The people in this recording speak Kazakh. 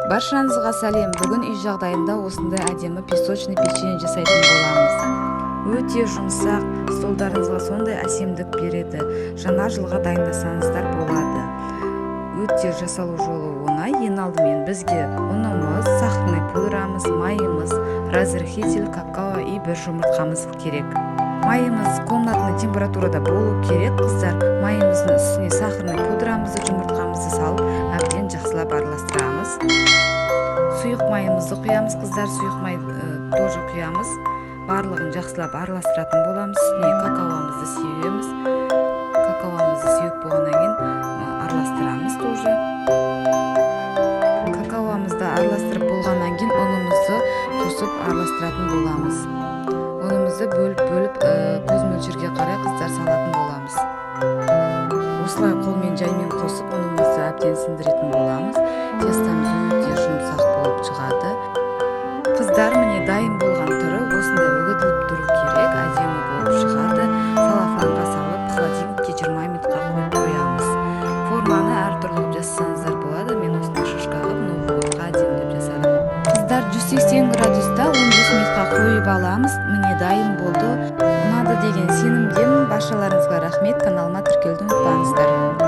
Баршаңызға сәлем! Бүгін үй жағдайында осындай әдемі песочный печенье жасайтын боламыз. Өте жұмсақ, столдарыңызға сондай әсемдік береді. Жаңа жылға дайындасаңыздар болады. Өте жасалу жолы оңай. Ең алдымен бізге ұнымыз, сахарный пудрамыз, майымыз, разрыхлитель, какао и бір жұмыртқамыз керек. Майымыз комнатный температурада болу керек, қыздар. Майымыздың үстіне сахарный пудрамызды, жұмыртқамызды салып, әбден жақсылап араластырамыз. Сұйық майымызды құямыз, қыздар. Сұйық май тоже құямыз. Барлығын жақсылап араластыратын боламыз. Үстіне какаомызды себеміз. Какаомызды сеуіп болғаннан кейін араластырамыз тоже. Какаомызды араластырып болғаннан кейін ұнымызды қосып араластыратын боламыз. Ұнымызды бөліп бөліп, көз мөлшерге қарай, қыздар, салатын боламыз. Осылай қолмен жаймен қосып, ұнымызды әбден сіңдіретін боламыз. Тестомыз өте жұмсақ болып шығады, қыздар. Міне, дайын болған түрі осындай үгітіліп тұру керек, әдемі болып шығады. Целлофанға салып, холодильникке 20 минутқа қойып қоямыз. Форманы әртүрлі қылып жасасаңыздар болады. Мен осындай шишка қылып, Новый годқа әдемілеп жасадым. Қыздар, 180 градуста 15 минутқа қойып аламыз. Міне, дайын болды. Ұнады деген сенімдемін. Баршаларыңызға рахмет. Каналыма тіркелуді ұмытпаңыздар.